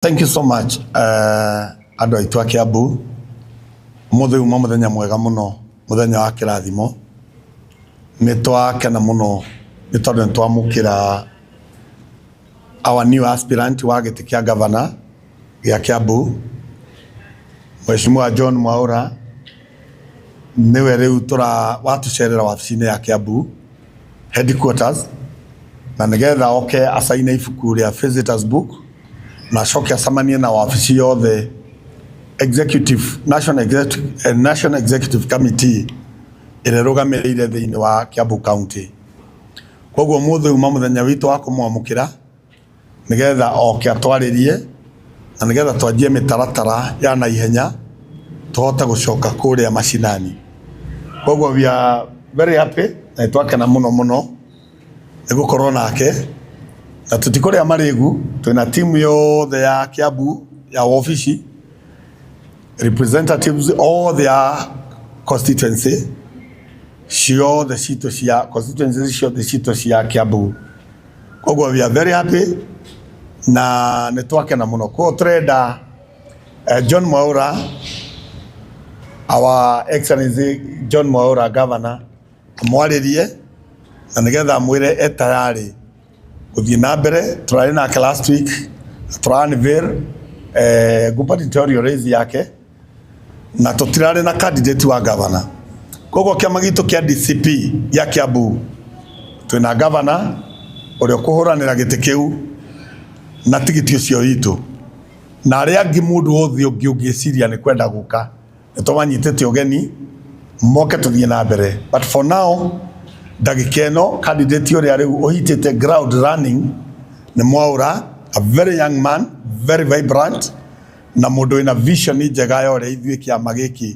Thank you so much andũ aitũ a Kiambu. Ũmũthĩ uma mũthenya mwega mũno, mũthenya wa kĩrathimo. Nĩ twakena mũno nĩ tondũ nĩ twamũkĩra our new aspirant wa gĩtĩ kĩa governor gĩa Kiambu, Mheshimiwa John Mwaura. Nĩwe rĩu tũra watũcerera wabici-inĩ ya Kiambu headquarters, na nĩgetha oke acaine ibuku rĩa visitors book na acoke acemanie na wabici yothe executive, National Executive Committee ĩrĩa ĩrũgamĩrĩire thĩinĩ wa Kiambu County. Koguo ũmũthĩ uma mũthenya witũ wa kũmwamũkĩra nĩgetha oke atwarĩrie na nĩgetha twanjie mĩtaratara ya naihenya tũhote gũcoka kũrĩa macinani. Koguo we are very happy na nĩtwakena mũno mũno nĩ gũkorwo nake, na tũtikũrĩa marĩgu, twĩna timu yothe ya Kiambu ya wabici, representatives othe a constituency ciothe citũ cia constituency ciothe citũ cia Kiambu. Koguo we are very happy na nĩ twakena mũno. Koguo tũrenda John Mwaura, our Excellency John Mwaura, governor, amwarĩrie na nĩgetha amwĩre e tayari gũthiĩ na mbere. Tũrarĩ nake last week tũra unveil gubernatorial race yake na tũtirarĩ na candidate wa governor. Koguo kĩama gitũ kĩa DCP gĩa Kiambu twĩna governor ũrĩa ũkũhũranĩra gĩtĩ kĩu na tigiti ũcio witũ, na arĩa angĩ mũndũ wothe ũngĩ ũngĩciria nĩ kwenda gũka nĩ tũmanyitĩte ũgeni moke tũthiĩ na mbere. But for now, ndagĩka ĩno, candidate ũrĩa rĩu ũhitĩte ground running nĩ Mwaura, a very young man, very vibrant, na mũndũ wĩna vision njega ya ũrĩa ithuĩ kĩama gĩkĩ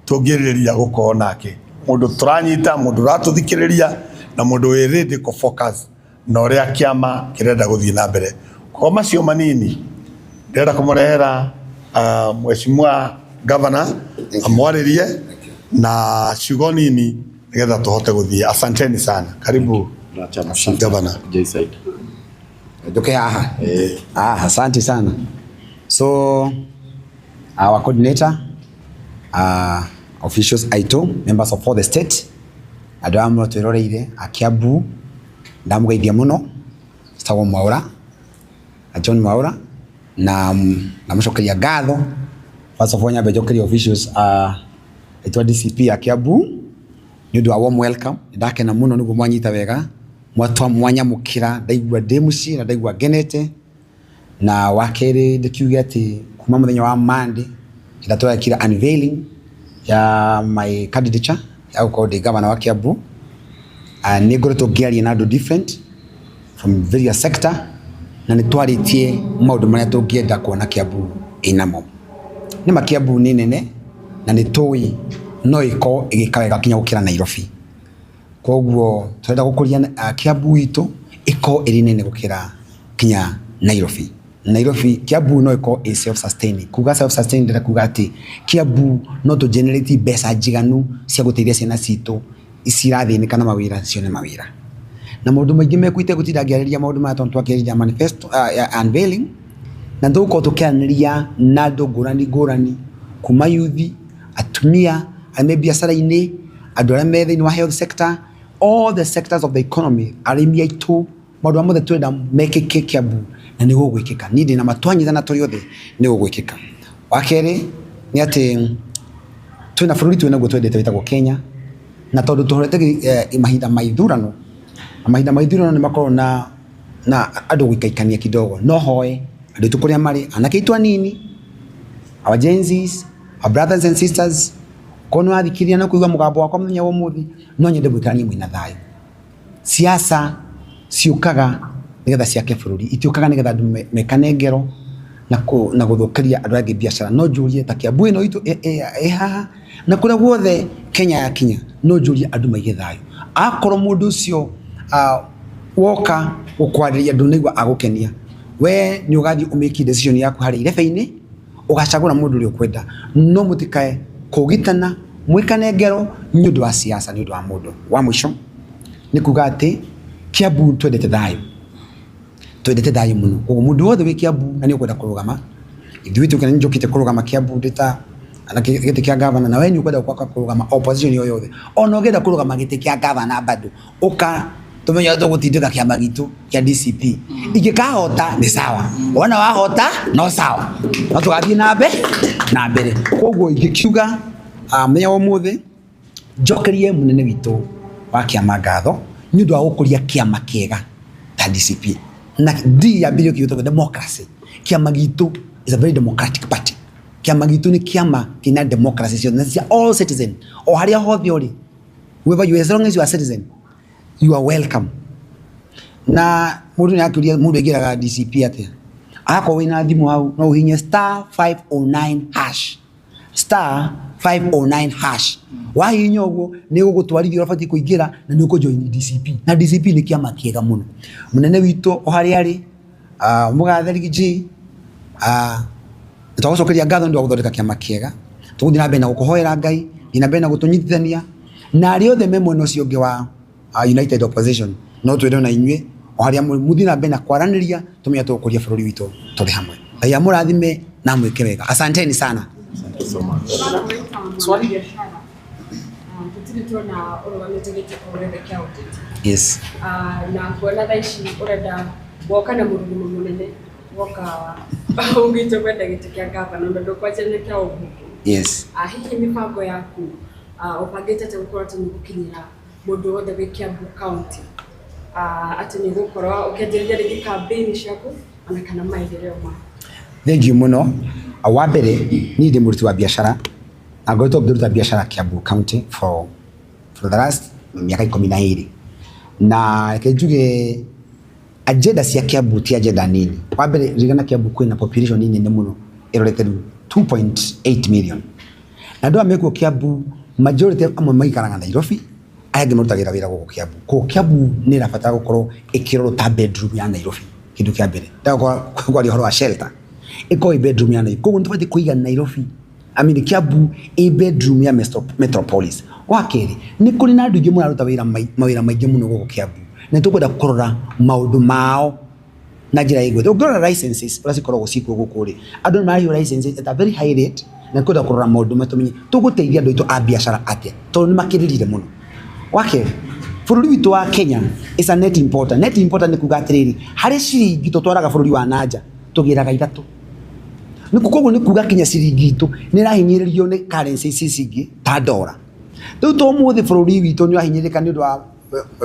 tũngĩrĩrĩria gũkorwo nake, mũndũ tũranyita, mũndũ ũratũthikĩrĩria na mũndũ wĩ ready kũ focus na ũrĩa kĩama kĩrenda gũthiĩ na mbere. Kwa macio manini, ndĩrenda kũmũrehera Mheshimiwa Governor amwarĩrie na ciugo nini nĩgetha tũhote gũthiĩ. Asanteni sana, karibu Governor. J-side. Njoke haha. Ah, asante sana. So our coordinator, officials aitũ, members of all the state, andũ aya mũno twĩroreire a Kiambu, ndamũgeithia mũno. Citagwo Mwaura, John Mwaura, na ndamũcokeria ngatho. First of all, nyambe njokerie officials aitũ a DCP a Kiambu nĩ ũndũ wa warm welcome. Ndakena mũno nĩguo mwanyita wega, mwatwa mwanyamũkĩra, ndaigua ndĩ mũciĩ na ndaigua ngenete. Na wa kerĩ, ndĩkiuge atĩ kuma mũthenya wa Monday ĩrĩa tũrekire unveiling ya my candidature ya gũkorwo ndĩ governor wa Kiambu, nĩ ngoretwo ngĩaria na andũ different from various sector, na nĩ twarĩtie maũndũ marĩa tũngĩenda kuona Kiambu ĩnamo. Nĩ ma Kiambu nĩ nene na nĩ tũĩ no ĩkorwo ĩgĩka wega kinya gũkĩra Nairobi. Koguo tũrenda gũkũria Kiambu itũ ĩkorwo ĩrĩ nene gũkĩra kinya Nairobi. Nairobi, Kiambu no ĩkorwo ĩ self sustaining. Kuga self sustaining ndĩrenda kuga atĩ Kiambu no tũ generate mbeca njiganu cia gũteithia ciana citũ cirathĩnĩka na mawĩra cione mawĩra na maũndũ maingĩ mekuite gũtinda ngĩarĩria maũndũ maya tondũ twakĩarĩria manifesto ya unveiling, na tũgũkorwo tũkĩaranĩria na andũ ngũrani ngũrani, kuma yuthi, atumia arĩa me biacara-inĩ, andũ arĩa me thĩinĩ wa health sector, all the sectors of the economy, arĩmi aitũ, maũndũ marĩa mothe tũrenda mekĩke Kiambu na nĩ gũgwĩkĩka. Niĩ ndĩna ma twanyitana tũrĩ othe nĩ gũgwĩkĩka. Wa kerĩ nĩ atĩ twĩna bũrũri twĩ naguo twendete wĩtagwo Kenya, na tondũ tũhorete mahinda ma ithurano, na mahinda ma ithurano nĩ makoragwo na andũ gũikaikania kidogo, no hoe andũ aitũ kũrĩa marĩ, anake aitũ anini, our Gen Zs, our brothers and sisters, korwo nĩ wathikĩrĩria na kũigua mũgambo wakwa mũthenya wa ũmũthĩ, no nyende mũikaranie mwĩna thayũ. Siasa ciũkaga nĩgetha ciake bũrũri, itiũkaga nĩgetha andũ mekane ngero na gũthũkĩria andũ angĩ biacara. No njũrie ta Kiambu ĩno itũ ĩ haha na kũrĩa guothe Kenya yakinya, no njũrie andũ maige thayũ. Akorwo mũndũ ũcio woka gũkwarĩria ndũnaigua agũkenia, we nĩ ũgathiĩ ũmĩki decision yaku harĩa irebe-inĩ, ũgacagũra mũndũ ũrĩa ũkwenda, no mũtikae kũgitana mwĩkane ngero nĩ ũndũ wa siasa, nĩ ũndũ wa mũndũ. Wa mũico nĩ kuga atĩ Kiambu twendete thayũ. Twendete thayũ mũno. Koguo mũndũ wothe wĩ Kiambu na nĩ ũkwenda kũrũgama, ithuĩ tũkena nĩ njũkĩte kũrũgama Kiambu ndĩ ta na gĩtĩ kĩa gavana, na we nĩ ũkwenda gũka kũrũgama opposition o yothe, ona ũngĩenda kũrũgama gĩtĩ kĩa gavana bado ũka tũmenye ũrĩa tũgũtindĩka kĩama gitũ kĩa DCP. Ingĩkahota nĩ sawa, wona wahota no sawa, no tũgathiĩ na mbere na mbere. Koguo ingĩkiuga mũthenya wa ũmũthĩ njokerie mũnene witũ wa kĩama ngatho nĩ ũndũ wa gũkũria kĩama kĩega ta DCP. Na D yambĩrĩirio kĩgĩtwo democracy. Kĩama gitũ is a very democratic party. Kĩama gitũ nĩ kĩama kĩna democracy ciothe na cia all citizen. O harĩa hothe ũrĩ, whoever you are, as long as you are a citizen, you are welcome. Na mũndũ nĩ akĩũria mũndũ aingĩraga DCP atĩa? Akorwo wĩna thimũ hau no ũhihinye star 509 hash, star 509 hash. Wahihinya ũguo nĩ gũgũtwarithia ũrĩa ũbatiĩ kũingĩra na nĩ ũkũ join DCP. Na DCP nĩ kĩama kĩega mũno. Mũnene witũ o harĩa arĩ, mũgathe Riggy, nĩ twagũcokeria ngatho nĩ ũndũ wa gũthondeka kĩama kĩega. Tũgũthiĩ na mbere na gũkũhoera Ngai, thiĩ na mbere na gũtũnyitithania na arĩa othe me mwena ũcio ũngĩ wa United Opposition, no twĩre ona inyuĩ o harĩa mũrĩ mũthiĩ na mbere na kwaranĩria tũmenye tũgũkũria bũrũri witũ tũrĩ hamwe. Ngai amũrathime na amwĩke wega. Asanteni sana. Swali? Tũtirĩ tuona ũrũgamĩte gĩtĩ o gĩothe kĩa ũteti. Yes. Na kuona thaa ici ũrenda woka na mũrurumo mũnene, woka ugĩte kwenda gĩtĩ kĩa gavana na ndũkwanjĩrĩria kĩa ũmbunge. Yes. Hihi mĩbango yaku, ũbangĩte atĩa gũkorwo atĩ nĩ ũgũkinyĩra mũndũ wothe wĩ Kiambu County, atĩ nĩ ũgũkorwo ũkĩanjĩrĩria rĩngĩ campaign ciaku ona kana maendeleo maku? Thank you mũno. Wa mbere, niĩ ndĩ mũruti wa biacara na ngoretwo ngĩruta biacara Kiambu County for the last mĩaka 12, na reke njuge agenda cia Kiambu ti agenda nini. Wa mbere, ririkana Kiambu kwĩna population nene mũno ĩrorete rĩu 2.8 million, na andũ aya mekuo Kiambu majority amwe maikaraga Nairobi, aya angĩ marutagĩra wĩra gũkũ Kiambu. Koguo Kiambu nĩ ĩrabatara gũkorwo ĩkĩrorwo ta bedroom ya Nairobi. Kĩndũ kĩa mbere ndagũkorwo kwaria ũhoro wa shelter, ĩkorwo ĩ bedroom ya Nairobi. Koguo nĩ tũbatiĩ kũiga Nairobi, I mean Kiambu, ĩ bedroom ya metropolis. Wa kerĩ, nĩ kũrĩ na andũ aingĩ mararuta wĩra mawĩra maingĩ mũno gũkũ Kiambu, na nĩ tũkwenda kũrora maũndũ mao na njĩra ĩgwete. Ũngĩrora licenses ũrĩa cikoragwo cikuo gũkũ rĩ, andũ nĩ mararĩhio licenses at a very high rate, na nĩ kwenda kũrora maũndũ maya tũmenye tũgũteithia andũ aitũ a biacara atĩa, tondũ nĩ makĩrĩrire mũno. Wa kerĩ, bũrũri witũ wa Kenya is a net importer. Net importer nĩ kuga atĩrĩrĩ, harĩ ciringi tũtwaraga bũrũri wa nanja tũgĩraga ithatũ. Nĩ koguo nĩ kuga kinya ciringi itũ nĩ ĩrahinyĩrĩrio nĩ currency ici cingĩ ta ndora. Rĩu to ũmũthĩ bũrũri witũ nĩ ũrahinyĩrĩrĩka nĩ ũndũ wa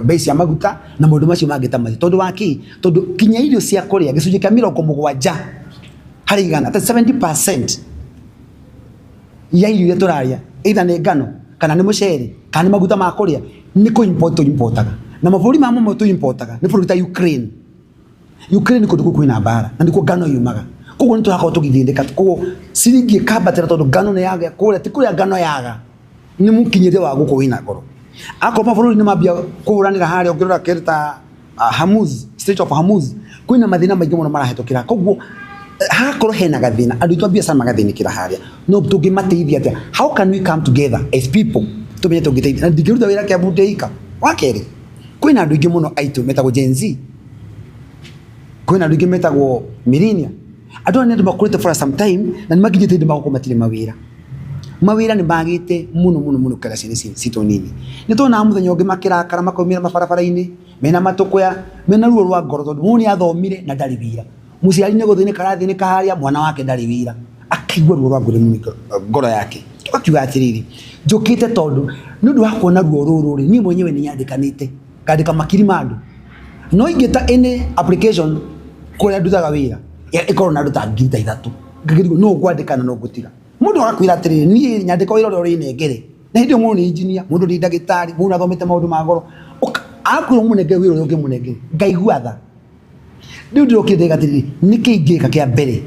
bei cia maguta na maũndũ macio mangĩ ta macio. Tondũ wa kĩ? Tondũ kinya irio cia kũrĩa gĩcunjĩ kĩa 70%, 70% ya irio iria tũrarĩa, either nĩ ngano kana nĩ mũcere kana nĩ maguta ma kũrĩa, nĩ kũ import tũ importaga. Na mabũrũri ma mamwe tũ importaga nĩ bũrũri ta Ukraine. Ukraine nĩ kũndũ kũu kwĩna mbara na nĩkuo ngano yumaga. Koguo nĩ tũrakorwo tũgĩthĩnĩka. Koguo ciringi ĩkambatĩra tondũ ngano nĩ yaga kũrĩa, ti kũrĩa ngano yaga, nĩ mũkinyĩre wa gũkũ wĩna goro. Akorwo mabũrũri nĩ mambia kũhũranĩra harĩa, ũngĩrora kĩndũ ta Hormuz, Strait of Hormuz, kwĩna mathĩna maingĩ mũno marahetũkĩra. Koguo hagakorwo hena gathĩna, andũ aitũ a biacara magathĩnĩkĩra harĩa. No tũngĩmateithia atĩa? How can we come together as people tũmenye tũngĩteithia? Na ndingĩruta wĩra Kiambu ndĩ ika. Wa kerĩ, kwĩna andũ aingĩ mũno aitũ metagwo Gen Z, kwĩna andũ aingĩ metagwo millennial. Andũ aya nĩ andũ makũrĩte for some time na nĩ makinyĩte hĩndĩ magakorwo matirĩ mawĩra. Mawĩra nĩ magĩte mũno mũno mũno gũkĩra ciana ici citũ nini. Nĩ tuonaga mũthenya ũngĩ makĩrakara makaumĩra mabarabara-inĩ mena matũkũya, mena ruo rwa ngoro, tondũ mũndũ nĩ athomire na ndarĩ wĩra. Mũciari nĩ gũthĩnĩka arathĩnĩka harĩa mwana wake ndarĩ wĩra, akaigua ruo rwa ngoro mũno ngoro yake. Tũgakiuga atĩrĩrĩ, njũkĩte tondũ nĩ ũndũ wa kuona ruo rũrũ rĩ, niĩ mwenyewe nĩ nyandĩkanĩte ngandĩka makiri ma andũ. No ingĩta any application kũrĩa ndutaga wĩra ĩkorwo na andũ ta 3000, ngakĩrigwo no ngwandĩka na no ngũtiga. Mũndũ agakwĩra atĩrĩrĩ, niĩ nyandĩka wĩra ũrĩa ũrĩnengere. Na hĩndĩ ĩyo mũndũ nĩ engineer, mũndũ nĩ ndagĩtarĩ, mũndũ athomete maũndũ ma goro. Agakwĩra ũmũnengere wĩra ũrĩa ũngĩmũnengere. Ngaigua tha. Rĩu ndĩrokire ndĩga atĩrĩrĩ, nĩkĩ ingĩka kĩa mbere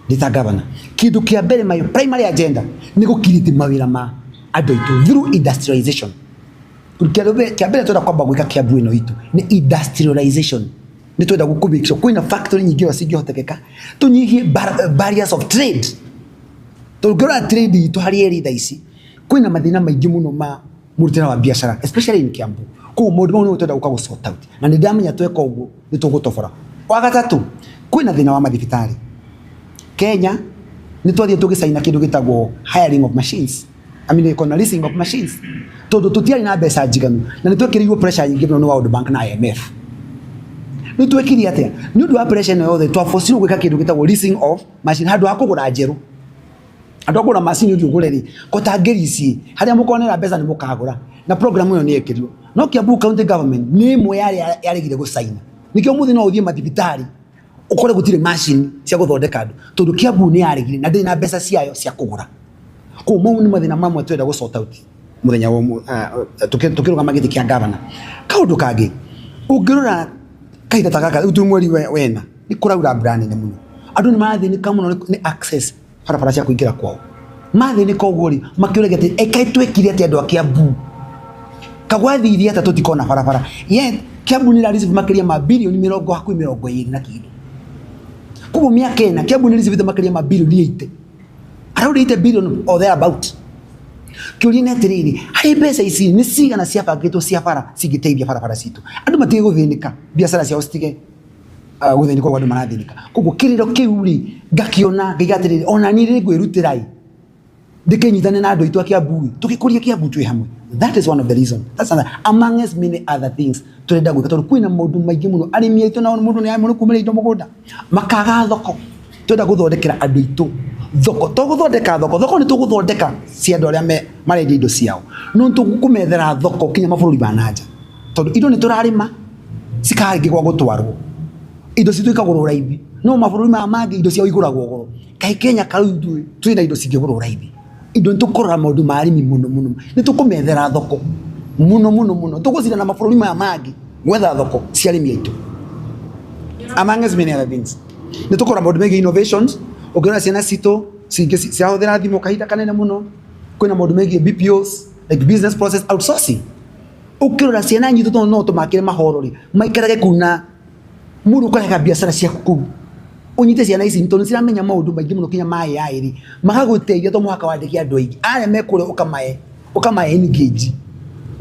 ndĩ ta gavana? Kĩndũ kĩa mbere, my primary agenda nĩ gũ create mawĩra ma andũ aitũ through industrialization. Kĩa mbere twenda kwamba gwĩka Kiambu ĩno itũ nĩ industrialization. Nĩ twenda gũkũ make sure kwĩna factory nyingĩ ũrĩa cingĩhotekeka, tũnyihie barriers of trade. Tũngĩrora trade itũ harĩa ĩrĩ thaa ici, kwĩna mathĩna maingĩ mũno ma mũrutĩre wa biacara, especially in Kiambu. Koguo maũndũ mau nĩmo twenda gũka gũ sort out, na nĩ ndamenya tweka ũguo nĩ tũgũtobora. Wa gatatũ, kwĩna thĩna wa mathibitarĩ Kenya. Nĩ twathiĩ tũgĩcaina kĩndũ gĩtagwo hiring of machines, I mean, kona leasing of machines, tondũ tũtiarĩ na mbeca njiganu na nĩ twekĩrĩirwo pressure nyingĩ mũno nĩ World Bank na IMF. Rĩu twekire atĩa? Nĩ ũndũ wa pressure ĩno yothe, twabocirwo gwĩka kĩndũ gĩtagwo leasing of machine handũ ha kũgũra njerũ. Andũ a kũgũra macini, ũthiĩ ũgũre rĩ, kota ngiri ici harĩa mũkonera mbeca nĩ mũkagũra. Na program ĩyo nĩ yekĩrirwo, no Kiambu County Government nĩ ĩmwe yarĩa yaregire gũcaina. Nĩkĩo ũmũthĩ no ũthiĩ mathibitarĩ ũkore gũtirĩ macini cia gũthondeka andũ, tondũ Kiambu nĩ yaregire na ndĩrĩ na mbeca ciayo cia kũgũra. Koguo mau nĩ mathĩna mamwe twenda gũ sort out mũthenya wa tũkĩrũgama gĩtĩ kĩa gavana. Kaũndũ kangĩ, ũngĩrora kahinda ta gaka, rĩu twĩ mweri wena, nĩ kũraura mbura nene mũno. Andũ nĩ marathĩnĩka mũno nĩ access barabara cia kũingĩra kwao. Mathĩnĩka ũguo rĩ, makĩũragia atĩ ekaĩ twekire atĩ andũ a Kiambu kagwathirie atĩa tũtikona barabara? Yet Kiambu nĩ ĩra makĩria ma birioni mĩrongo hakuhĩ 20 na kĩndũ. Koguo mĩaka 4 Kiambu nĩ receive makĩria ma birioni 80, around 80 billion or thereabout. Kĩũria nĩ atĩrĩrĩ, harĩ mbeca ici nĩ cigana ciabangĩtwo cia bara cingĩteithia barabara citũ, andũ matige gũthĩnĩka, biacara ciao citige gũthĩnĩka ũguo andũ marathĩnĩka? Koguo kĩrĩro kĩu rĩ, ngakiona ngaiga atĩrĩrĩ, ona niĩ rĩ ngwĩrutĩra ĩ ndĩkĩnyitane na andũ aitũ a Kiambu, tũgĩkũria Kiambu twĩ hamwe. That is one of the reason, that's another amongst many other things tũrenda gwĩka, tondũ kwĩna maũndũ maingĩ mũno. Arĩmi aitũ nao, mũndũ nĩ mũno kumĩra indo mũgũnda makaga thoko. Twenda gũthondekera andũ aitũ thoko. To gũthondeka thoko, thoko nĩ tũgũthondeka cia andũ arĩa marendia indo ciao, no nĩ tũkũmethera thoko kinya mabũrũri ma nanja, tondũ indo nĩ tũrarĩma cikarĩngĩ gwa gũtwarwo. Indo citũ ikagũrwo raithi, no mabũrũri maya mangĩ indo ciao igũragwo goro. Kaĩ Kenya karĩu ithuĩ twĩna indo cingĩgũrwo raithi? Indo nĩ tũkũrora maũndũ ma arĩmi mũno mũno, nĩ tũkũmethera thoko mũno mũno mũno, tũgũcindana na mabũrũri maya mangĩ gwetha thoko cia arĩmi aitũ, amongst many other things. Nĩ tũkũrora maũndũ megiĩ innovations. Ũngĩrora ciana citũ cingĩ cirahũthĩra thimũ kahinda kanene mũno. Kwĩna maũndũ megiĩ BPOs, like business process outsourcing. Ũkĩrora ciana nyitũ, tondũ no tũmakĩre mahoro rĩ, maikarage kũu na mũndũ ũkarega biacara ciaku kũu, ũnyite ciana ici tondũ nĩciramenya maũndũ maingĩ mũno kinya ma AI rĩ, magagũteithia. To mũhaka wandĩke andũ aingĩ arĩa me kũrĩa, ũkamae engage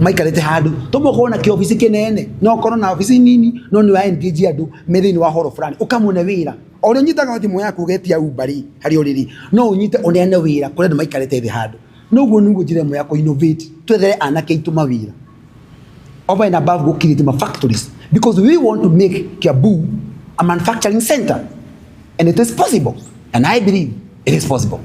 maikarĩte handũ. To mũhaka ũkorwo na kĩobici kĩnene, no ũkorwo na obici nini, no nĩ wa engage andũ me thĩinĩ wa horo fulani, ũkamũne wĩra. O ũrĩa ũnyitaga thimũ yaku ũgetia Uber rĩ, harĩa ũrĩ rĩ, no ũnyite ũneane wĩra kũrĩ andũ maikarĩte thĩ handũ. Noguo nĩguo njĩra ĩmwe ya kũ innovate, twethere anake aitũ mawĩra over and above go create ma factories, because we want to make Kiambu a manufacturing center, and it is possible, and I believe it is possible.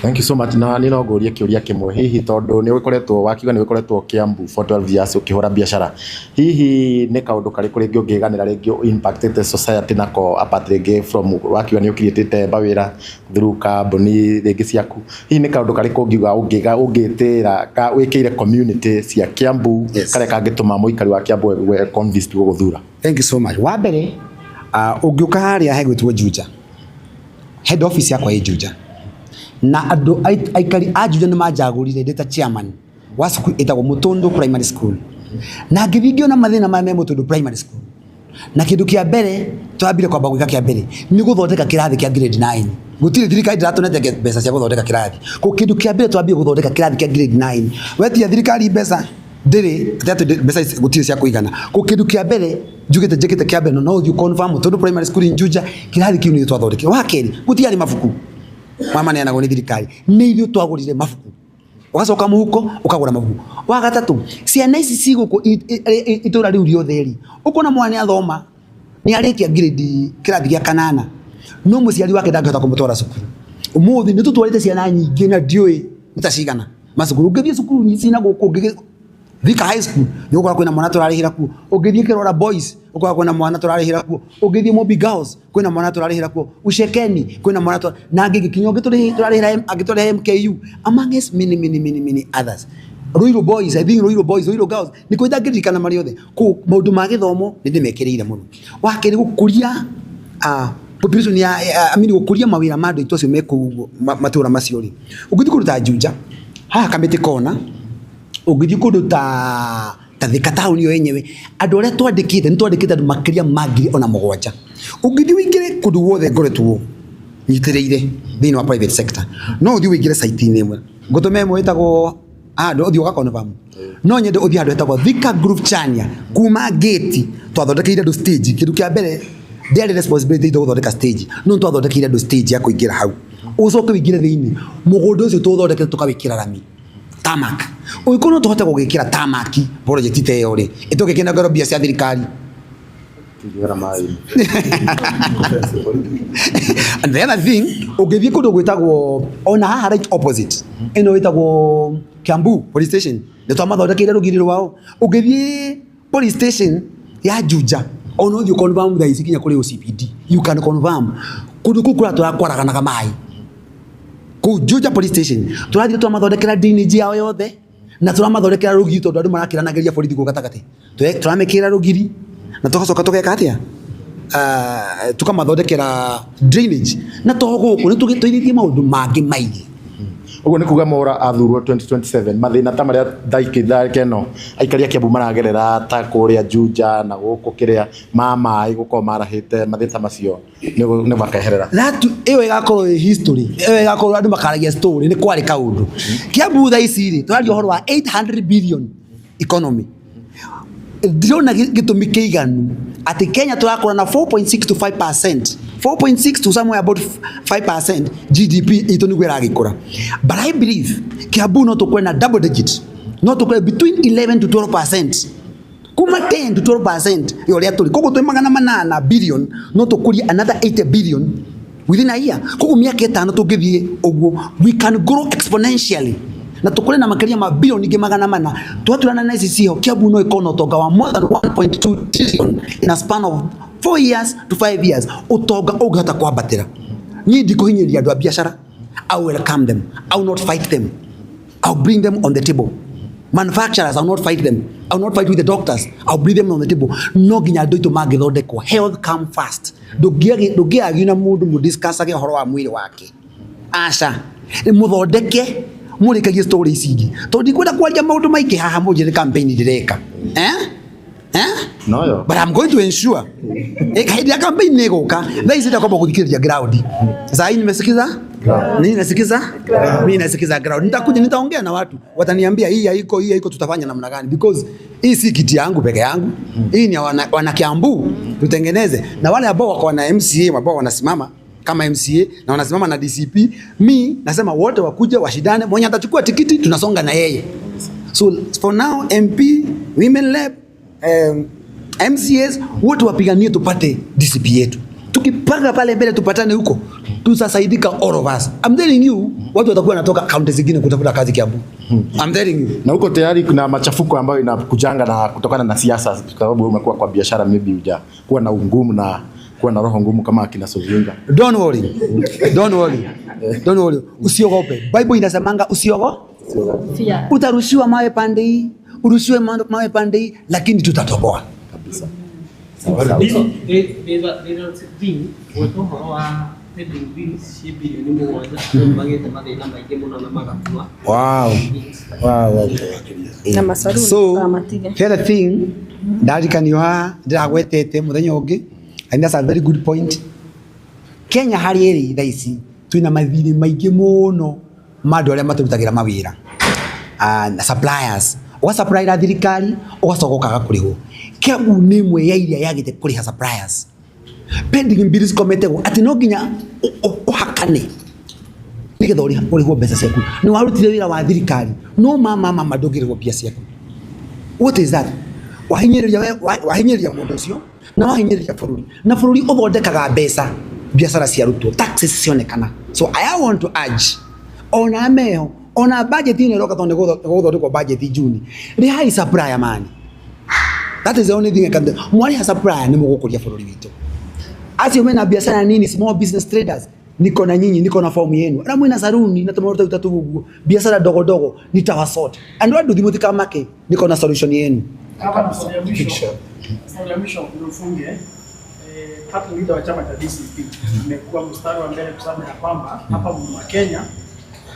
Thank you so much. Na nĩ no ngũrie kĩũria kĩmwe hihi, tondũ nĩ ũkoretwo wakiuga nĩ ũkoretwo Kiambu for 12 years ũkĩhũra biacara, hihi nĩ kaũndũ karĩkũ rĩngĩ ũngĩganĩra rĩngĩ impactĩte society nako, apart rĩngĩ from wakiuga nĩ ũcreatĩte mawĩra through kambuni rĩngĩ ciaku? Hihi nĩ kaũndũ karĩkũ ũngiuga ũngĩga ũngĩtĩra ka wĩkĩire community cia Kiambu karĩa kangĩtũma mũikari wa Kiambu we convinced gũgũthura? Thank you so much. Wa mbere, ũngĩũka harĩa hegwĩtwo Juja, head office yakwa ĩ Juja, na andũ aikari a Juja nĩ manjagũrire ndĩ ta chairman wa cukuru ĩtagwo Mũtũndũ Primary School, na ngĩthiĩ ngĩona mathĩna maya me Mũtũndũ Primary School. Na kĩndũ kĩa mbere twambire kwamba gwĩka kĩa mbere nĩ gũthondeka kĩrathi kĩa grade 9. Gũtirĩ thirikari ndĩratũnete mbeca cia gũthondeka kĩrathi. Ko kĩndũ kĩa mbere twambire gũthondeka kĩrathi kĩa grade 9. Wetia thirikari mbeca ndĩrĩ atĩ atĩ mbeca ici gũtirĩ cia kũigana. Ko kĩndũ kĩa mbere njugĩte njĩkĩte kĩa mbere, no ũthiĩ confirm Mũtũndũ Primary School in Juja, kĩrathi kĩu nĩ twathondekire. Wa kerĩ, gũtiarĩ mabuku mamaneanagwo nĩ thirikari, nĩ ithuĩ twagũrire mabuku, ũgacoka mũhuko ũkagũra mabuku. Wa gatatũ, ciana ici ci gũkũ itũra rĩu rĩothe rĩ, ũkona mwana nĩ athoma, nĩ arĩkia grade kĩrathi gĩa kanana, no mũciari wake ndangĩhota kũmũtwara cukuru. Ũmũthĩ nĩ tũtwarĩte ciana nyingĩ na ndiũĩ nĩ ta cigana macukuru. Ũngĩthiĩ cukuru cina gũkũ, ũngĩthiĩ Thika High School, nĩ ũgũkora kwĩna mwana tũrarĩhĩra kuo. Ũngĩthiĩ Kĩrora Boys, ũgũkora kwĩna mwana tũrarĩhĩra kuo. Ũngĩthiĩ Mobi Girls, kwĩna mwana tũrarĩhĩra kuo. Ucekeni kwĩna mwana na angĩ kinya ũngĩ tũrarĩhĩra, angĩ tũrarĩhĩra MKU, amongst many many many many others. Ruiru Boys, I think Ruiru Boys, Ruiru Girls, nĩ kwĩ ndangĩririkana marĩ othe. Kũ maũndũ ma gĩthomo nĩ ndĩmekĩrĩire mũno. Wa kerĩ, gũkũria population ya I mean, gũkũria mawĩra ma andũ aitũ acio me kũu ũguo matũũra macio rĩ, ũngĩthiĩ kũndũ ta Juja haha Kamĩtĩ Kona, ũngĩthiĩ kũndũ ta Thika taũni ĩyo yenyewe, andũ arĩa twandĩkĩte, nĩ twandĩkĩte andũ makĩria ma 7,000. Ũngĩthiĩ ũingĩre kũndũ guothe ngoretwo nyitĩrĩire thĩinĩ wa private sector, no ũthiĩ ũingĩre site-inĩ ĩmwe, ngũtũme ĩmwe ĩtagwo Ndå ũthiĩ ũga no nyende ũthiĩ handũ hetagwo Thika Groove Chania kuma gate twathondekeire andũ stage. Kĩndũ kĩa mbere ndĩarĩ responsibility itũ gũthondeka stage, no twathondekeire andũ stage ya kũingĩra hau, ũcoke ũingĩre thĩinĩ mũgũnda ũcio tũũthondekete tũkawĩkĩra rami tarmac. Ũngĩkorwo no tũhote gũgĩkĩra tarmac project ta ĩyo rĩ, ĩtũngĩkĩnengerwo mbia cia thirikari. Tũingĩra maĩ-inĩ. And the other thing, ũngĩthiĩ kũndũ gwĩtagwo ona haha right opposite ĩno ĩtagwo Kiambu police station, nĩ twamathondekeire rũgiri rwao. Ũngĩthiĩ police station ya Juja, ona ũthiĩ confirm thaa ici kinya kũrĩ OCPD, you can confirm kũndũ kũu kũrĩa tũrakwaraganaga maĩ kũu Juja police station, tũrathiĩ twamathondekera drainage yao yothe na tũramathondekera rũgiri tondũ andũ marakĩranagĩria borithi kũu gatagatĩ. Tũramĩkĩra rũgiri na tũgacoka tũgeka atĩa, tukamathondekera drainage na to gũkũ nĩ tũgĩteithĩtie maũndũ mangĩ maingĩ. Ũguo nĩ kuga Mwaura athurwo 2027, mathĩna ta marĩa thaa ĩno aikari a Kiambu maragerera ta kũrĩa Juja na gũkũ kĩrĩa ma maĩ gũkorwo marahĩte, mathĩna ta macio nĩ makeherera. That ĩyo ĩgakorwo ĩ history, ĩyo ĩgakorwo andũ makaragia story nĩ kwarĩ kaũndũ Kiambu. Thaa ici rĩ, tũraria ũhoro wa 800 billion economy. Ndirona gĩtũmi kĩiganu atĩ Kenya tũrakũra na 4.6 to 5%, 4.6 to somewhere about 5% GDP itũ nĩguo ĩragĩkũra, but I believe Kiambu no tũkũre na double digit, no tũkũre between 11 to 12%, kuma 10 to 12% ya ũrĩa tũrĩ. Koguo twĩ 800 billion, no tũkũrie another 80 billion within a year. Koguo mĩaka 5 tũngĩthiĩ ũguo, we can grow exponentially na tũkũre na makĩria ma bilioni ingĩ 400. Twaturana na ici ciho, Kiambu no ĩkorwo na ũtonga wa more than 1.2 trillion in a span of 4 years to 5 years. Ũtonga ũngĩhota kwambatĩra, niĩ ndikũhinyĩrĩria andũ a biacara. I will welcome them, I will not fight them, I'll bring them on the table. Manufacturers, I'll not fight them. I'll not fight with the doctors. I'll bring them on the table. No nginya andũ aitũ mangĩthondekwo. Health come first. Ndũngĩagio na mũndũ mũdiscussage ũhoro wa mwĩrĩ wake. Aca. Mũthondeke mũrĩkagie story ici ingĩ. Tondũ ndikwenda kwaria maũndũ maingĩ haha mũnjĩre campaign ndĩreka. Eh? Eh? Noyo. But I'm going to ensure. Hĩndĩ ya campaign nĩ ĩgũka. Thaa ici ndakwamba gũthikĩrĩria ground. Saa hii nimesikiza? Nini nasikiza? Mimi nasikiza ground. Nitakuja nitaongea na watu. Wataniambia hii haiko, hii haiko, tutafanya namna gani? Because hii si kiti yangu peke yangu. Hii ni ya wana Kiambu. Tutengeneze. Na wale ambao wako na MCA ambao wanasimama kama MCA na wanasimama na DCP, mi nasema wote wakuja washindane, mwenye atachukua tikiti tunasonga na yeye. So for now MP, women rep, MCAs wote wapiganie tupate DCP yetu. Tukipanga pale mbele tupatane huko, tutasaidika all of us. I'm telling you, watu watakuwa wanatoka kaunti zingine kutafuta kazi Kiambu. I'm telling you. Na huko tayari kuna machafuko ambayo inakujanga na kutokana na siasa, kwa sababu wewe umekuwa kwa biashara, maybe huja kuwa na ungumu na kuwa na roho ngumu kama akina Sovinga. Don't worry. Don't worry. Don't worry. Usiogope. Bible inasemanga usiogope. Fear. Utarushiwa mawe pande hii, urushiwe mawe pande hii, lakini tutatoboa. Kabisa. There's a thing gwĩka ũhoro wa pending bills ci bilioni 7, andũ nĩmagĩte mathĩna maingĩ mũno na magakua. Wow. Na macaruni So, ndũkamatige. the other thing ndaririkanio haha ndĩragwetete mũthenya ũngĩ, and that's a very good point. Kenya harĩ ĩrĩ thaa ici twĩna mathirĩ maingĩ mũno ma andũ arĩa matũrutagĩra mawĩra na suppliers, ũgasupplyra thirikari ũgacoka ũkaga kũrĩhwo. Kiambu nĩ ĩmwe ya iria yagĩte kũrĩha suppliers. Pending bills kometego atĩ no nginya ũhakane nigetha ũrĩhwo mbeca ciaku. Nĩ warutire wĩra wa thirikari no mama mama ndũngĩrĩhwo mbia ciaku. What is that? Wahinyĩrĩria wahinyĩrĩria mũndũ ũcio na wahinyĩrĩria bũrũri, na bũrũri ũthondekaga mbeca biacara ciarutwo, taxes cionekana. So I want to urge ona meho ona budget ĩno ĩroka, tondũ nĩ gũthondekwo budget June, rĩhai supplier money. That is the only thing I can do. Mwarĩha supplier nĩ mũgũkũria bũrũri witũ. Acio mena biashara nini, small business traders, niko na nyinyi, niko na fomu yenu. Na mwina saruni na tumaruta utatu uguo, biashara ndogo ndogo nitawasort. Andu andu thimu tikamake, niko na solution yenu. Hapa na swali ya mwisho. Swali ya mwisho ndio ufunge. Party leader wa chama cha DCP amekuwa mstari wa mbele kusema ya kwamba hapa Mlima Kenya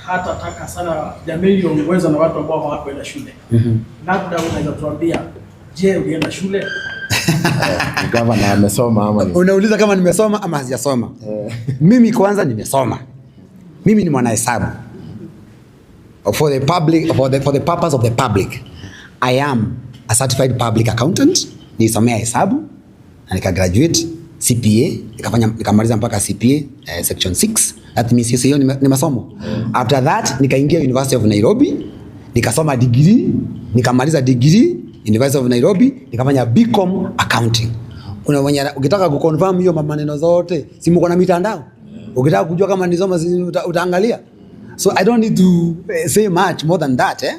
hatataka sana jamii iongozwe na watu ambao hawakwenda shule. Labda unaweza tuambia, je, ulienda shule? Gavana amesoma ama ni? Unauliza kama nimesoma ama sijasoma? Mimi kwanza nimesoma. Mimi ni mwanahesabu. For the public, for the purpose of the public, I am a certified public accountant. Nilisomea hesabu na nika graduate CPA, nikafanya, nikamaliza mpaka CPA section 6. That means hiyo ni masomo. After that nikaingia University of Nairobi, nikasoma degree, nikamaliza degree University of Nairobi, nikafanya BCom accounting. Kuna mwenye ukitaka kuconfirm hiyo maneno zote, si mko na mitandao? Ukitaka kujua kama nisoma, si utaangalia. So I don't need to say much more than that, eh?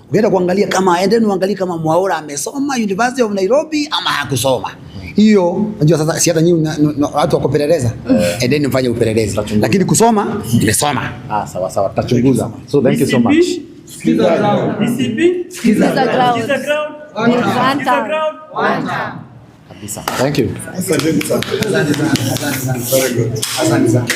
Ukienda kuangalia kama, endeni uangalie kama Mwaura amesoma University of Nairobi ama hakusoma. Hiyo unajua sasa si hata nyinyi watu wa kupeleleza. Endeni mfanye upelelezi. Lakini kusoma nimesoma. Ah, sawa sawa, tutachunguza. So thank you so much. Sikiza ground. DCP. Sikiza ground. Sikiza ground. One Sikiza term. ground. Kabisa. Thank you. Asanteni sana. Very good. Asante sana.